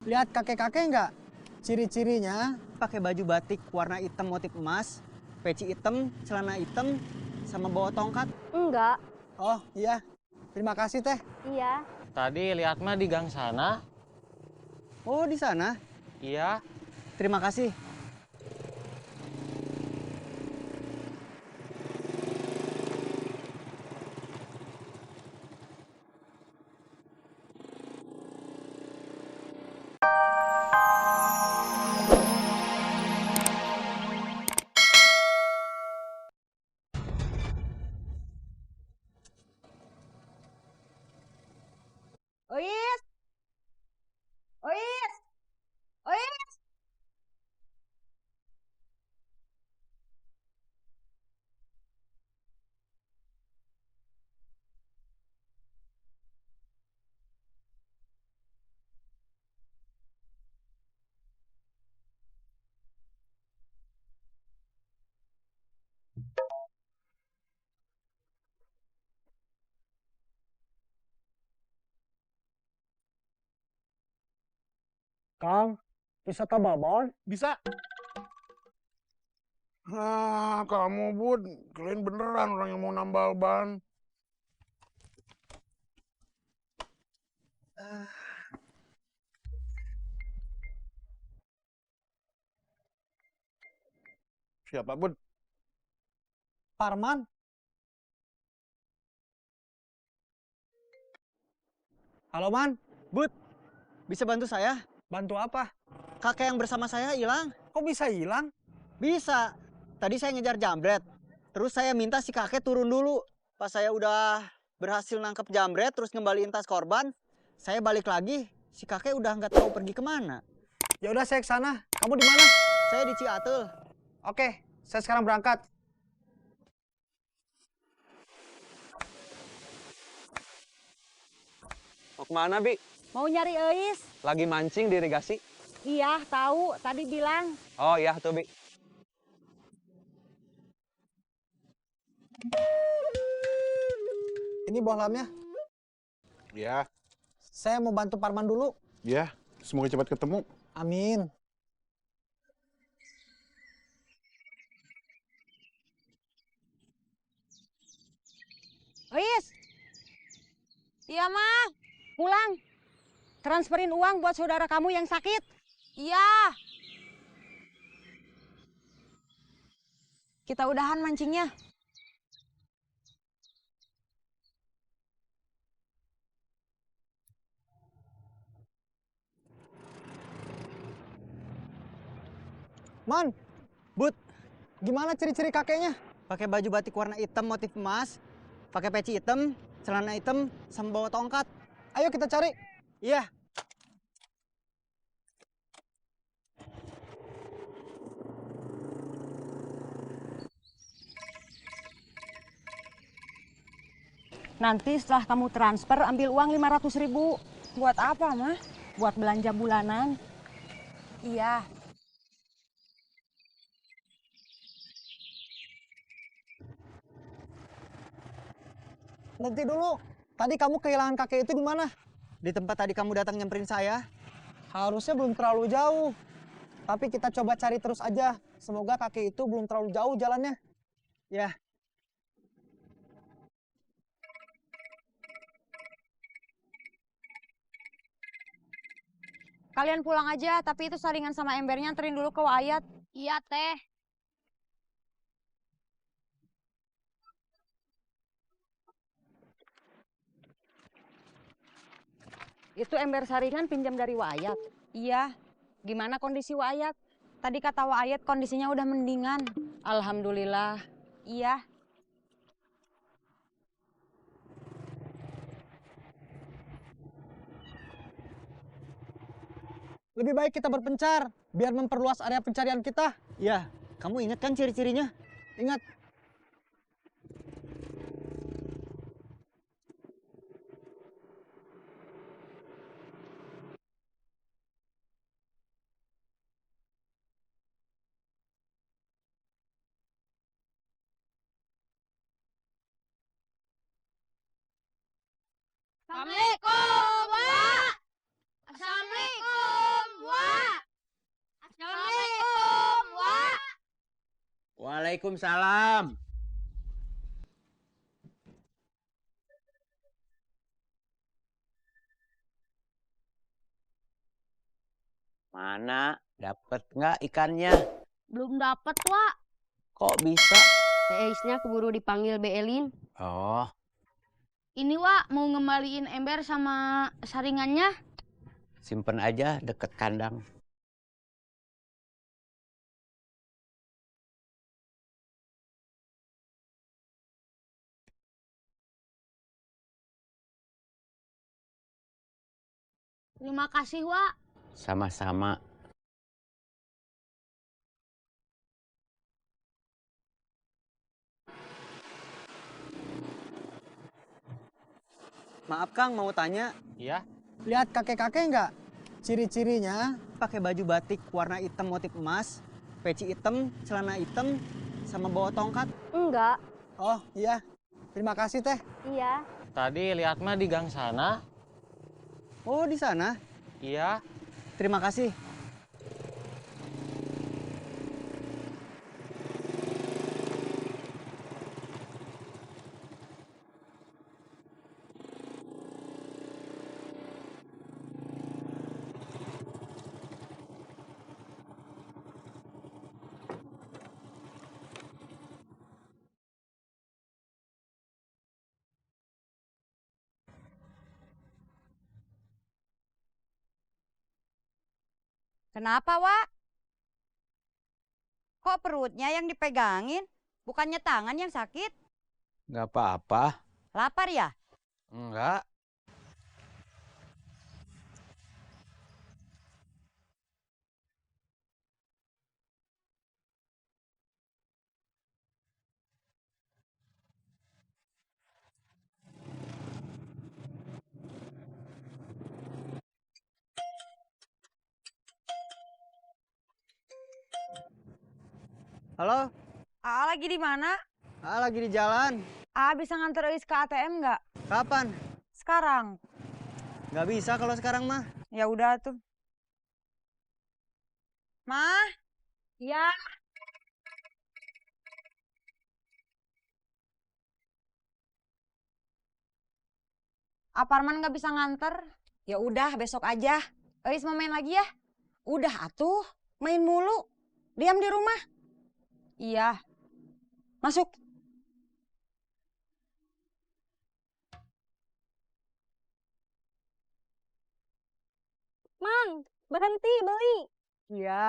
Lihat kakek-kakek nggak? Ciri-cirinya pakai baju batik warna hitam motif emas, peci hitam, celana hitam, sama bawa tongkat. Enggak. Oh iya, terima kasih teh. Iya. Tadi lihat mah di gang sana. Oh di sana? Iya. Terima kasih. Ois! Ois! Ois! Kang, wisata Babon? Bisa. Ah, kamu Bud, kalian beneran orang yang mau nambal ban. Siapa Bud? Parman? Halo Man, Bud, bisa bantu saya? bantu apa? Kakek yang bersama saya hilang. Kok bisa hilang? Bisa. Tadi saya ngejar jambret. Terus saya minta si kakek turun dulu. Pas saya udah berhasil nangkep jambret, terus ngembaliin tas korban, saya balik lagi. Si kakek udah nggak tahu pergi kemana. Ya udah saya ke sana. Kamu di mana? Saya di Ciatul. Oke, saya sekarang berangkat. Mau kemana, Bi? Mau nyari Ois? Lagi mancing di irigasi? Iya, tahu. Tadi bilang. Oh iya tuh, Bi. Ini bohlamnya. Ya, Saya mau bantu Parman dulu. ya. Semoga cepat ketemu. Amin. Ois! Iya, Ma. Pulang. Transferin uang buat saudara kamu yang sakit. Iya. Kita udahan mancingnya. Man, Bud, gimana ciri-ciri kakeknya? pakai baju batik warna hitam motif emas, pakai peci hitam, celana hitam, sama bawa tongkat. Ayo kita cari. Iya. Nanti setelah kamu transfer, ambil uang 500.000. Buat apa, Mah? Buat belanja bulanan. Iya. Nanti dulu. Tadi kamu kehilangan kakek itu di mana? Di tempat tadi kamu datang nyamperin saya. Harusnya belum terlalu jauh. Tapi kita coba cari terus aja. Semoga kakek itu belum terlalu jauh jalannya. Ya. Kalian pulang aja, tapi itu saringan sama embernya anterin dulu ke Wayat. Iya, Teh. Itu ember saringan pinjam dari Wayat. Iya. Gimana kondisi Wayat? Tadi kata Wayat kondisinya udah mendingan. Alhamdulillah. Iya. Lebih baik kita berpencar, biar memperluas area pencarian kita. Iya. Kamu ingat kan ciri-cirinya? Ingat, Assalamualaikum, Pak. Assalamualaikum. Waalaikumsalam. Mana? Dapat nggak ikannya? Belum dapat, Wak. Kok bisa? TS-nya keburu dipanggil Beelin. Oh, Ini, Wak, mau ngembaliin ember sama saringannya. simpen aja deket kandang. Terima kasih, Wak. Sama-sama. Maaf Kang, mau tanya. Iya. Lihat kakek-kakek nggak? Ciri-cirinya Pakai baju batik warna hitam motif emas, peci hitam, celana hitam, sama bawa tongkat. Enggak. oh iya. Terima kasih teh. Iya. Tadi lihat mah di gang sana. Oh, di sana. Iya. Terima kasih. Kenapa, Wak? Kok perutnya yang dipegangin? Bukannya tangan yang sakit? Nggak apa-apa. Lapar ya? Enggak. Halo? Lagi di mana? Lagi di jalan. Bisa nganter Eis ke ATM nggak? Kapan? Sekarang. Nggak bisa kalau sekarang mah. Ya udah tuh. Mah? Ya. Aparman nggak bisa nganter? Ya udah besok aja. Eis mau main lagi ya? Udah atuh, main mulu. Diam di rumah. Iya. Masuk. Mang, berhenti beli. Iya.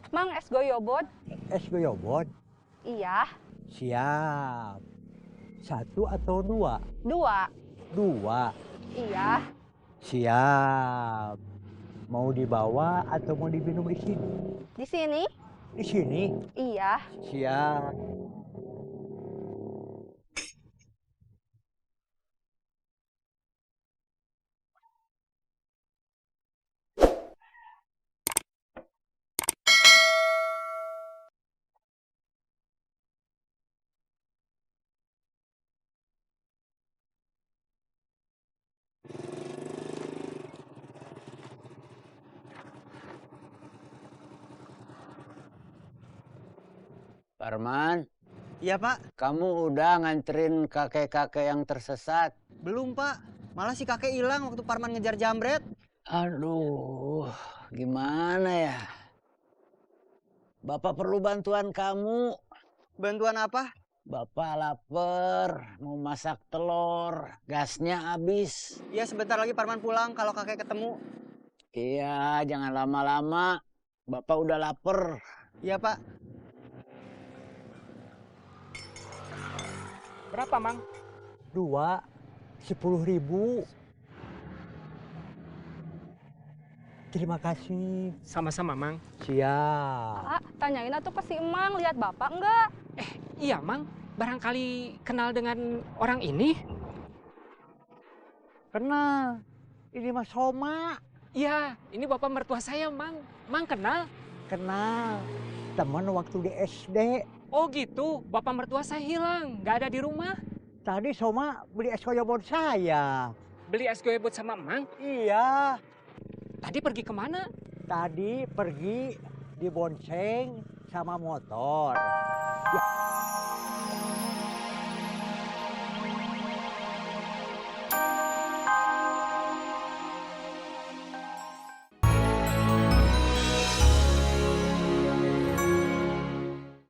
Mang, es goyobot. Es goyobot? Iya. Siap. Satu atau dua? 2. Dua. Iya. Siap. Mau dibawa atau mau diminum di sini? Di sini? Di sini? Iya. Siap. Parman, Iya Pak. kamu udah nganterin kakek-kakek yang tersesat? Belum Pak. Malah si kakek hilang waktu Parman ngejar jambret. Aduh, gimana ya? Bapak perlu bantuan kamu. Bantuan apa? Bapak lapar, mau masak telur, gasnya habis. Iya sebentar lagi Parman pulang kalau kakek ketemu. Iya, jangan lama-lama. Bapak udah lapar. Iya Pak. Berapa, Mang? Dua. 10.000. Terima kasih. Sama-sama, Mang. Siap. Pak, tanyain atuh ke si Emang, lihat Bapak enggak? Iya, Mang. Barangkali kenal dengan orang ini? Kenal. Ini Mas Soma. Iya, ini bapak mertua saya, Mang. Mang kenal? Kenal. Teman waktu di SD. Oh gitu, bapak mertua saya hilang. Nggak ada di rumah. Tadi Soma beli es goyobot saya. Beli es goyobot sama Mang? Iya. Tadi pergi kemana? Tadi pergi dibonceng sama motor. Ya,